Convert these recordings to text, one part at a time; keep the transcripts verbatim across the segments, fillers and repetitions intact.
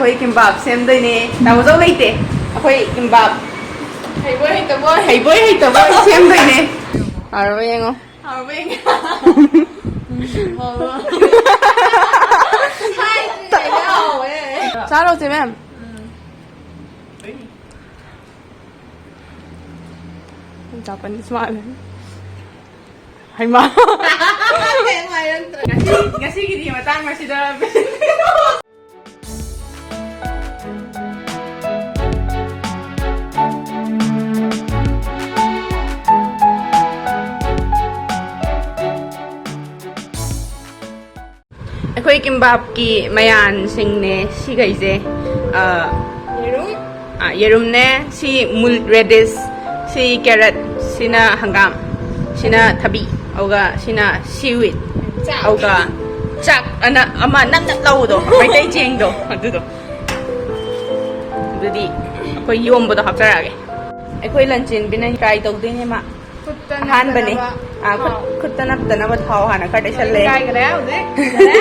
ꯑꯩꯈꯣꯏ ꯀꯤꯝꯕꯥꯞ ꯁꯦꯝꯗꯣꯏꯅꯦ꯫ ꯇꯥꯃꯣꯖꯧ ꯂꯩꯇꯦ꯫ ꯑꯩꯈꯣꯏ ꯀꯤꯝꯕꯥꯞ ꯍꯩꯕꯣꯏ ꯍꯩꯇꯕꯣꯏ꯫ ꯍꯩꯕꯣꯏ ꯍꯩꯇꯕꯣꯏ ꯁꯦꯝꯗꯣꯏꯅꯦ꯫ ꯍꯥꯎꯔꯕ ꯌꯦꯡꯉꯣ꯫ ꯍꯥꯎꯔꯕ ꯌꯦꯡꯉꯣ꯫ ꯍꯥꯎꯔꯕ? ꯍꯥꯏꯗ꯭ꯔꯤꯉꯩꯗ ꯍꯥꯎꯋꯦ꯫ ꯆꯥꯔꯣ, ꯆꯦ ꯃꯦꯝ꯫ ꯎꯝ꯫ ꯖꯥꯄꯥꯅꯤꯁ ꯃꯥꯜꯂꯦ꯫ ꯍꯩꯃꯥ꯫ ꯉꯁꯤ, ꯉꯁꯤꯒꯤꯗꯤ ꯃꯇꯥꯡ ꯑꯁꯤꯗ꯫ ꯑꯩꯈꯣꯏ ꯀꯤꯝꯕꯥꯞꯀꯤ ꯃꯌꯥꯟꯁꯤꯡꯅꯦ ꯁꯤꯈꯩꯁꯦ꯫ ꯑ, ꯌꯦꯔꯨꯝ꯫ ꯑ, ꯌꯦꯔꯨꯝꯅꯦ, ꯁꯤ ꯃꯨꯜ ꯔꯦꯗꯤꯁ, ꯁꯤ ꯀꯦꯔꯠ, ꯁꯤꯅ ꯍꯪꯒꯥꯝ, ꯁꯤꯅ ꯊꯕꯤ, ꯑꯗꯨꯒ ꯁꯤꯅ ꯁꯤꯋꯤꯠ, ꯆꯥꯛ꯫ ꯑꯗꯨꯒ ꯆꯥꯛ ꯑꯅ ꯑꯃ ꯅꯞ ꯅꯞ ꯂꯥꯎꯕꯗꯣ, ꯃꯩꯇꯩ ꯆꯦꯡꯗꯣ, ꯑꯗꯨꯗꯣ꯫ ꯑꯗꯨꯗꯤ ꯑꯩꯈꯣꯏ ꯌꯣꯝꯕꯗꯣ ꯍꯥꯞꯆꯔꯛꯑꯒꯦ꯫ ꯑꯩꯈꯣꯏ ꯂꯟꯆꯦꯟꯕꯤꯅ ꯇ꯭ꯔꯥꯏ ꯇꯧꯗꯣꯏꯅꯦ ꯃꯥ꯫ ꯈꯨꯠꯇ ꯑꯍꯥꯟꯕꯅꯦ꯫ ꯅꯞꯇꯅꯕ ꯑꯥ, ꯈꯨꯠ-, ꯊꯥꯎ꯫ ꯈꯨꯠꯇ ꯅꯞꯇꯅꯕ ꯊꯥꯎ ꯍꯥꯟꯅ ꯈꯔ ꯇꯩꯁꯜꯂꯦ꯫ ꯏꯀꯥꯏꯈ꯭ꯔꯦ ꯍꯧꯖꯤꯛ꯫ ꯌꯥꯔꯦ꯫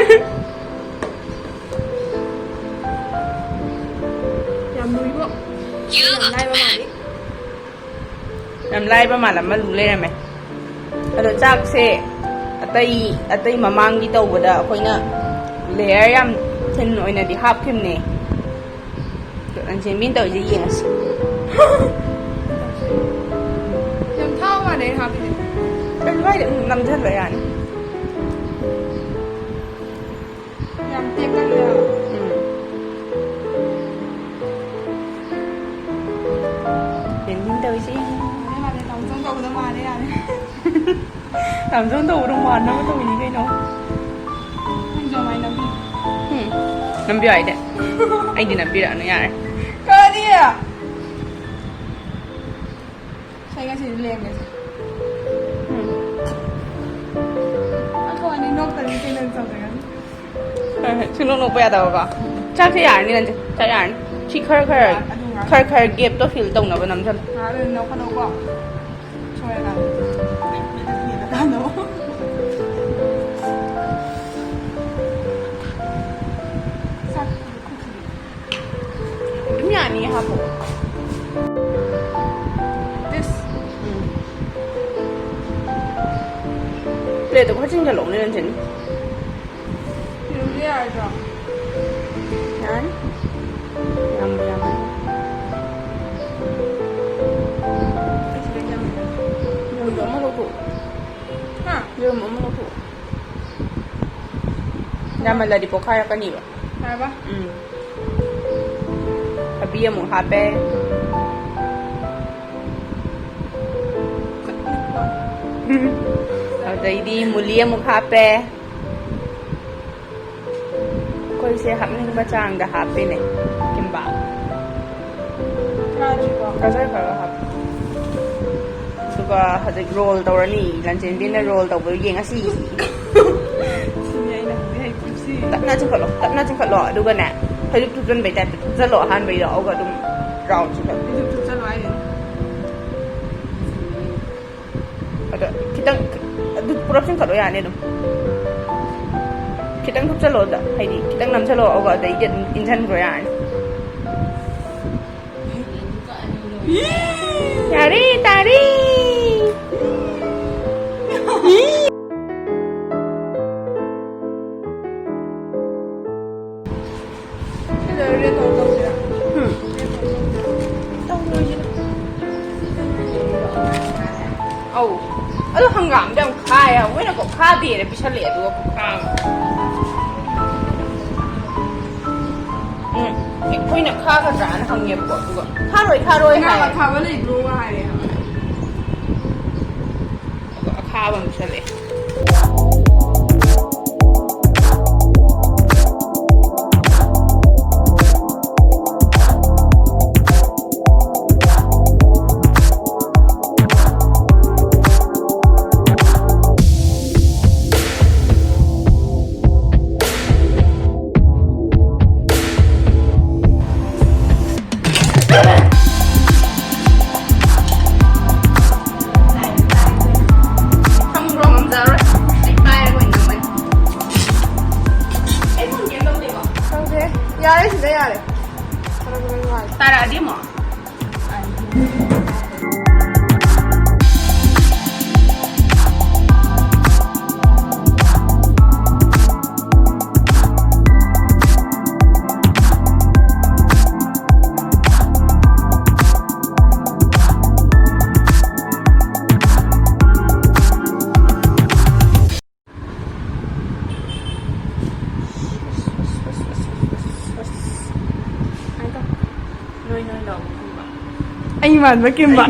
ꯌꯥꯝ ꯂꯨꯏꯕꯣ꯫ ꯌꯥꯝ ꯂꯥꯏꯕ ꯃꯥꯜꯂꯤ꯫ ꯌꯥꯝ ꯂꯥꯏꯕ ꯃꯥꯜꯂꯝꯃ ꯂꯨ ꯂꯩꯔꯝꯃꯦ꯫ ꯑꯗꯣ ꯆꯥꯛꯁꯦ ꯑꯇꯩ, ꯑꯇꯩ ꯃꯃꯥꯡꯒꯤ ꯇꯧꯕꯗ ꯑꯩꯈꯣꯏꯅ ꯂꯦꯌꯔ ꯌꯥꯝ ꯊꯤꯟ ꯑꯣꯏꯅꯗꯤ ꯍꯥꯞꯈꯤꯕꯅꯦ꯫ ꯂꯟꯆꯦꯟꯕꯤꯅ ꯇꯧꯔꯤꯁꯦ ꯌꯦꯡꯉꯁꯤ꯫ ꯌꯥꯝ ꯊꯥꯕ ꯃꯥꯜꯂꯦ ꯑꯩꯅ ꯍꯥꯞꯄꯤꯁꯦ꯫ ꯀꯩꯁꯨ ꯀꯥꯏꯗꯦ, ꯎꯝ, ꯅꯝꯁꯤꯜꯂꯣ ꯌꯥꯅꯤ꯫ ꯌꯥꯝ ꯇꯦꯛꯀꯜꯂꯦ ꯍꯥꯏꯕ꯫ ꯎꯝ꯫ ꯂꯟꯆꯦꯟꯕꯤꯅ ꯇꯧꯔꯤꯁꯦ ꯌꯦꯡꯉꯣ꯫ ꯃꯥꯜꯂꯦ, ꯃꯥꯜꯂꯦ, ꯇꯥꯃꯣꯆꯧꯅ ꯇꯧꯕꯗꯣ ꯃꯥꯜꯂꯦ ꯌꯥꯔꯦ꯫ ꯇꯥꯃꯣꯆꯧꯅ ꯇꯧꯕꯗꯣ ꯃꯥꯟꯅꯕ ꯇꯧꯔꯤꯅꯤ ꯀꯩꯅꯣ꯫ ꯅꯪꯁꯨ ꯑꯗꯨꯃꯥꯏꯅ ꯅꯝꯕꯤ꯫ ꯎꯝ꯫ ꯅꯝꯕꯤꯌꯨ ꯍꯥꯏꯗꯦ꯫ ꯑꯩꯗꯤ ꯅꯝꯕꯤꯔꯛꯑꯅꯨ ꯌꯥꯔꯦ꯫ ꯀꯔꯤ? ꯁꯤ ꯉꯁꯤꯗꯤ ꯂꯦꯝꯒꯦꯁꯦ꯫ ꯎꯝ꯫ ꯑꯩꯈꯣꯏ ꯑꯅꯤ ꯅꯣꯛꯇꯗꯤ ꯀꯩꯅꯣ ꯇꯧꯖꯒꯅꯤ꯫ ꯍꯣꯏ, ꯍꯣꯏ, ꯁꯨꯡꯅꯣꯛ ꯅꯣꯛꯄ ꯌꯥꯗꯕꯀꯣ꯫ ꯆꯥꯛꯁꯦ ꯌꯥꯔꯅꯤ ꯅꯪꯁꯦ, ꯆꯥꯛ ꯌꯥꯔꯅꯤ꯫ ꯁꯤ ꯈꯔ ꯈꯔ, ꯑꯗꯨ ꯉꯥꯏ-, ꯈꯔ ꯈꯔ ꯒꯦꯞꯇꯣ ꯐꯤꯜ ꯇꯧꯅꯕ ꯅꯝꯁꯜꯂꯣ꯫ ꯉꯥꯏꯍꯥꯛ ꯂꯩꯔ ꯂꯧꯈꯠꯂꯧꯀꯣ꯫ ꯁꯣꯏꯔꯀꯥꯟꯗ꯫ ꯆꯥꯛ ꯈꯨꯈꯤꯒꯦ꯫ ꯄ꯭ꯂꯦꯠꯇꯣ ꯈꯔ ꯆꯤꯡꯁꯤꯜꯂꯛꯎꯅꯦ, ꯅꯟꯖꯅꯤ꯫ ꯌꯦꯔꯨꯝꯗꯤ ꯌꯥꯔꯗ꯭ꯔꯣ? ꯌꯥꯔꯅꯤ꯫ ꯌꯥꯝꯕꯨ ꯌꯥꯝꯃꯅꯤ꯫ ꯑꯩ ꯁꯤꯗꯩ ꯌꯥꯝꯃꯦ꯫ ꯌꯦꯔꯨꯝꯗꯣ ꯑꯃ ꯂꯧꯊꯣꯛꯑꯣ꯫ ꯍꯥ? ꯌꯦꯔꯨꯝ ꯑꯃ ꯂꯧꯊꯣꯛꯑꯣ꯫ ꯌꯥꯝꯃꯜꯂꯗꯤ ꯄꯣꯛꯈꯥꯏꯔꯛꯀꯅꯤꯕ꯫ ꯌꯥꯔꯕ? ꯎꯝ꯫ ꯊꯕꯤ ꯑꯃꯨꯛ ꯍꯥꯞꯄꯦ꯫ ꯑꯗꯩꯗꯤ ꯃꯨꯂꯤ ꯑꯃꯨꯛ ꯍꯥꯞꯄꯦ꯫ ꯑꯩꯈꯣꯏꯁꯦ ꯍꯥꯞꯅꯤꯡꯕ ꯆꯥꯡꯗ ꯍꯥꯞꯄꯤꯅꯦ ꯀꯤꯝꯕꯥꯞ꯫ ꯆꯥꯗ꯭ꯔꯤꯕꯣ? ꯒꯖꯔ ꯈꯔ ꯍꯥꯞꯄꯤ꯫ ꯑꯗꯨꯒ ꯍꯧꯖꯤꯛ ꯔꯣꯜ ꯇꯧꯔꯅꯤ꯫ ꯂꯟꯆꯦꯟꯕꯤꯅ ꯔꯣꯜ ꯇꯧꯕꯗꯣ ꯌꯦꯡꯉꯁꯤ꯫ ꯁꯤꯅꯤ ꯑꯩꯅ ꯍꯧꯖꯤꯛ ꯍꯩꯇ꯭ꯔꯤꯁꯤ꯫ ꯇꯞꯅ ꯆꯤꯡꯈꯠꯂꯣ, ꯇꯞꯅ ꯆꯤꯡꯈꯠꯂꯣ꯫ ꯑꯗꯨꯒꯅꯦ, ꯐꯩꯖꯨꯞ ꯊꯨꯞꯆꯟꯕꯩ ꯇꯥꯏꯞꯇ ꯊꯨꯞꯆꯜꯂꯣ ꯑꯍꯥꯟꯕꯩꯗꯣ, ꯑꯗꯨꯒ ꯑꯗꯨꯝ ꯔꯥꯎꯟ ꯆꯤꯡꯈꯠꯂꯣ꯫ ꯐꯩꯖꯨꯞ ꯊꯨꯞꯆꯜꯂꯣ ꯍꯥꯏꯁꯦ꯫ ꯑꯗꯣ ꯈꯤꯇꯪ, ꯑꯗꯨ ꯄꯨꯂꯞ ꯆꯤꯡꯈꯠꯂꯣ ꯌꯥꯅꯤ ꯑꯗꯨꯝ꯫ ꯈꯤꯇꯪ ꯊꯨꯞꯆꯜꯂꯣ ꯑꯗ, ꯍꯥꯏꯗꯤ ꯈꯤꯇꯪ ꯅꯝꯁꯜꯂꯣ, ꯑꯗꯨꯒ ꯑꯗꯩꯗꯤ ꯑꯗꯨꯝ ꯏꯟꯖꯟꯈ꯭ꯔꯣ ꯌꯥꯔꯅꯤ꯫ ꯌꯥꯔꯦ, ꯇꯥꯔꯦ꯫ ꯁꯤꯗ ꯔꯦꯗ ꯇꯧ ꯇꯧꯁꯤꯔꯥ? ꯎꯝ꯫ ꯔꯦꯗ ꯇꯧ ꯇꯧꯁꯤꯔꯥ? ꯇꯧꯔꯣꯏꯁꯤꯗ꯫ ꯑꯧ꯫ ꯑꯗꯣ ꯍꯪꯒꯥꯝꯗꯤ ꯌꯥꯝ ꯈꯥꯏ ꯍꯥꯏꯕ꯫ ꯃꯣꯏꯅꯀꯣ ꯈꯥꯗꯦꯅ ꯄꯤꯁꯜꯂꯛꯑꯦ, ꯑꯗꯨꯒ ꯈꯨꯈꯥ ꯑꯃ꯫ ꯎꯝ꯫ ꯑꯩꯈꯣꯏꯅ ꯈꯥꯒꯗ꯭ꯔꯥꯅ ꯍꯪꯉꯦꯕꯀꯣ, ꯑꯗꯨꯒ ꯈꯥꯔꯣꯏ, ꯈꯥꯔꯣꯏ ꯉꯥ ꯍꯥꯏ꯫ ꯑꯈꯥꯕ ꯂꯩꯕ꯭ꯔꯣ ꯍꯥꯏꯔꯦ ꯍꯥꯏꯕ꯫ ꯑꯗꯣ ꯑꯈꯥꯕ ꯑꯃ ꯄꯤꯁꯜꯂꯛꯑꯦ꯫ ꯈꯪꯕ꯭ꯔꯣ? ꯉꯝꯖꯔꯣꯏ꯫ ꯑꯩ ꯄꯥꯏꯔꯒ ꯑꯣꯏꯅ ꯅꯝꯃꯅꯤ꯫ ꯑꯩ ꯐꯣꯟ ꯀꯩꯝ ꯇꯧꯗꯦꯀꯣ? ꯇꯧꯗꯦ꯫ ꯌꯥꯔꯦ, ꯁꯤꯗ ꯌꯥꯔꯦ꯫ ꯈꯔ ꯈꯔ ꯅꯨꯡꯉꯥꯏ꯫ ꯇꯥꯔꯛꯑꯗꯤ ꯑꯃꯨꯛ? ꯑꯩ ꯃꯥꯟꯕ ꯀꯤꯝꯕ꯫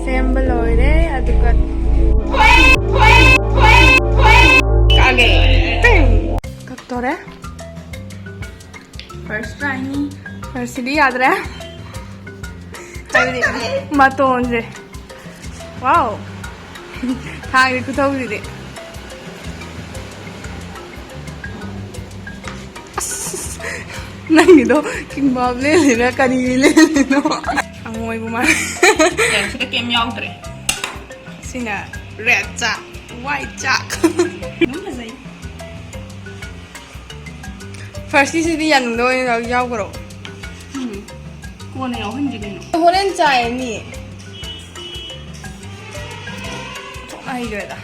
ꯁꯦꯝꯕ ꯂꯣꯏꯔꯦ, ꯑꯗꯨꯒ ꯀꯛꯇꯣꯔꯦ꯫ First tryꯅꯤ꯫ Firstꯁꯤꯗꯤ ꯌꯥꯗ꯭ꯔꯦ꯫ ꯍꯥꯏꯕꯗꯤ ꯃꯇꯣꯟꯁꯦ꯫ Wow! ꯊꯥꯡꯒꯤ ꯈꯨꯊꯧꯁꯤꯗꯤ꯫ ꯑꯁ! ꯅꯪꯒꯤꯗꯣ ꯀꯤꯝꯕꯥꯞ ꯂꯦꯜꯂꯤꯔꯥ ꯀꯔꯤ ꯂꯦꯜꯂꯤꯅꯣ? ꯍꯪꯉꯣꯏꯕꯨ ꯃꯥꯜꯂꯦ꯫ ꯀꯩꯝ ꯁꯤꯗ ꯀꯩꯝ ꯌꯥꯎꯗ꯭ꯔꯦ꯫ ꯁꯤꯅ red ꯆꯥꯛ, white ꯆꯥꯛ꯫ ꯑꯗꯨꯝ ꯐꯖꯩ꯫ Firstꯀꯤꯁꯤꯗꯤ ꯌꯥꯅꯨꯡꯗ ꯑꯣꯏꯅ ꯌꯥꯎꯈ꯭ꯔꯣ꯫ ꯎꯝ꯫ ꯀꯣꯟꯅ ꯌꯥꯎꯍꯟꯁꯤ ꯀꯩꯅꯣ꯫ ꯍꯣꯔꯦꯟ ꯆꯥꯏꯅꯤ꯫ ꯊꯣꯛꯅ ꯍꯩꯈ꯭ꯔꯦꯗ꯫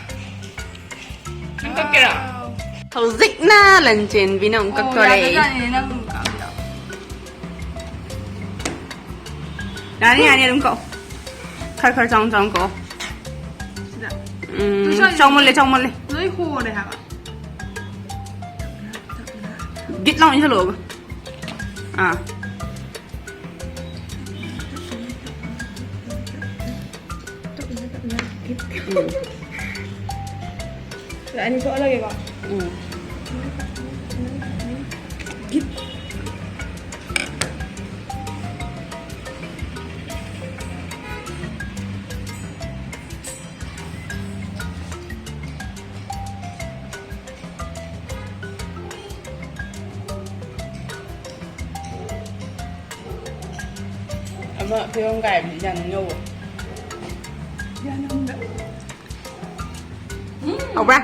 ꯅꯪ ꯀꯛꯀꯦꯔꯥ? Wow꯫ ꯍꯧꯖꯤꯛꯅ ꯂꯟꯆꯦꯟꯕꯤꯅ ꯑꯃꯨꯛ ꯑꯣ, ꯀꯛꯇꯣꯔꯦ꯫ ꯌꯥꯗꯖꯥꯠꯅꯤꯅꯦ ꯅꯪ ꯀꯛꯑꯝꯃꯤꯗꯣ꯫ ꯌꯥꯅꯤ, ꯌꯥꯅꯤ, ꯑꯗꯨꯝ ꯀꯛꯑꯣ꯫ ꯈꯔ ꯈꯔ ꯆꯥꯎꯅ ꯆꯥꯎꯅ ꯀꯛꯑꯣ꯫ ꯁꯤꯗ꯫ ꯎꯝ, ꯂꯣꯏ ꯆꯥꯎꯃꯜꯂꯦ, ꯆꯥꯎꯃꯜꯂꯦ꯫ ꯂꯣꯏ ꯍꯣꯔꯦ ꯍꯥꯏꯕ꯫ ꯒꯤꯠ ꯂꯥꯎꯅ ꯏꯟꯁꯤꯜꯂꯛꯑꯣꯕ꯫ ꯑꯥ꯫ ꯎꯝ꯫ ꯁꯤꯗ ꯑꯅꯤ ꯊꯣꯛꯍꯜꯂꯒꯦꯀꯣ꯫ ꯎꯝ꯫ ꯒꯤꯠ꯫ ꯑꯃ ꯐꯤꯔꯣꯟ ꯀꯥꯏꯕꯗꯤ ꯌꯥꯅꯤꯡ ꯌꯧꯕ꯫ ꯌꯥꯅꯤꯡꯕ꯫ ꯍꯥꯎꯕ꯭ꯔꯥ?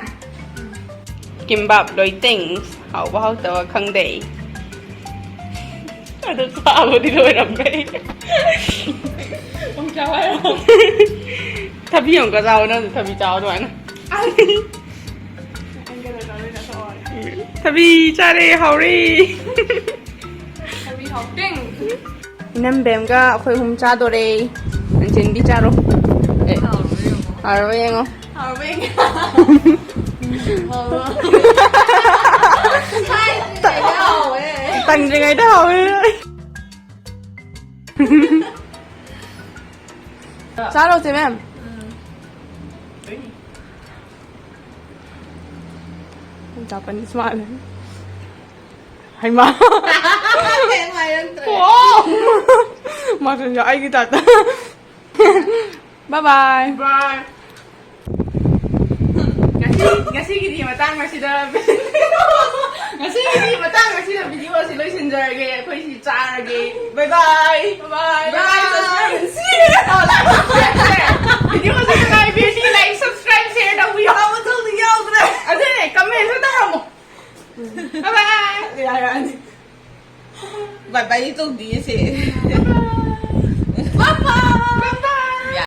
ꯀꯤꯝꯕꯥꯞ ꯂꯣꯏꯇꯤꯡ꯫ ꯍꯥꯎꯕ ꯍꯥꯎꯇꯕ ꯈꯪꯗꯦ꯫ ꯑꯗꯨ ꯆꯥꯕꯗꯤ ꯂꯣꯏꯔꯝꯃꯦ꯫ ꯑꯃꯨꯛ ꯆꯥꯎ ꯍꯥꯏꯔꯣ? ꯊꯕꯤ ꯑꯃꯨꯛꯀ ꯆꯥꯎ, ꯅꯪꯁꯨ ꯊꯕꯤ ꯆꯥꯎ ꯑꯗꯨꯃꯥꯏꯅ꯫ ꯑꯩ ꯀꯩꯅꯣ ꯇꯧꯔꯦ, ꯆꯥꯊꯣꯛꯑꯣ꯫ ꯊꯕꯤ ꯆꯥꯔꯦ, ꯍꯥꯎꯔꯦ꯫ ꯊꯕꯤ ꯍꯥꯎꯇꯤꯡ꯫ ꯏꯅꯝꯕꯦꯝꯒ ꯑꯩꯈꯣꯏ ꯑꯍꯨꯝ ꯆꯥꯗꯣꯔꯦ꯫ ꯅꯟꯆꯦꯟꯕꯤ ꯆꯥꯔꯣ꯫ ꯑꯦ, ꯍꯥꯎꯔꯕ ꯌꯦꯡꯉꯣ꯫ ꯍꯥꯎꯔꯕ ꯌꯦꯡꯉꯣ꯫ ꯇꯪꯗ꯭ꯔꯤꯉꯩꯗ ꯍꯥꯎꯋꯦ꯫ ꯆꯥꯔꯣ, ꯆꯦ ꯃꯦꯝ꯫ ꯖꯥꯄꯥꯅꯤꯁ ꯃꯥꯜꯂꯦ꯫ ꯍꯩꯃꯥ꯫ ꯀꯩꯝ ꯍꯥꯏꯔꯛꯇ꯭ꯔꯦ꯫ ꯑꯣ! ꯃꯥꯁꯨ ꯑꯩꯒꯤ ꯇꯥꯏꯞꯇ꯫ Bye bye꯫ Bye꯫ ꯉꯁꯤ, ꯉꯁꯤꯒꯤꯗꯤ ꯃꯇꯥꯡ ꯑꯁꯤꯗ, ꯉꯁꯤꯒꯤꯗꯤ ꯃꯇꯥꯡ ꯑꯁꯤꯗ video ꯑꯁꯤ ꯂꯣꯏꯁꯤꯟꯖꯔꯒꯦ꯫ ꯑꯩꯈꯣꯏ ꯁꯤ ꯆꯥꯔꯒꯦ꯫ Bye bye꯫ Bye bye꯫ Bye bye꯫ Subscribe꯫ ꯁꯤ꯫ ꯚꯤꯗꯤꯑꯣꯁꯤ ꯅꯨꯡꯉꯥꯏꯕꯤꯔꯗꯤ like, subscribe, share ꯇꯧꯕꯤꯌꯣ꯫ ꯇꯧꯕ ꯇꯧꯕ ꯌꯥꯎꯗ꯭ꯔꯦ꯫ ꯑꯗꯨꯅꯦ, comment ꯁꯨ ꯇꯧꯔꯝꯃꯣ꯫ Bye bye꯫ ꯌꯥꯔꯛꯑꯅꯤ꯫ Bye bye ꯇꯧꯗꯤꯌꯦ ꯁꯦ꯫ Bye bye꯫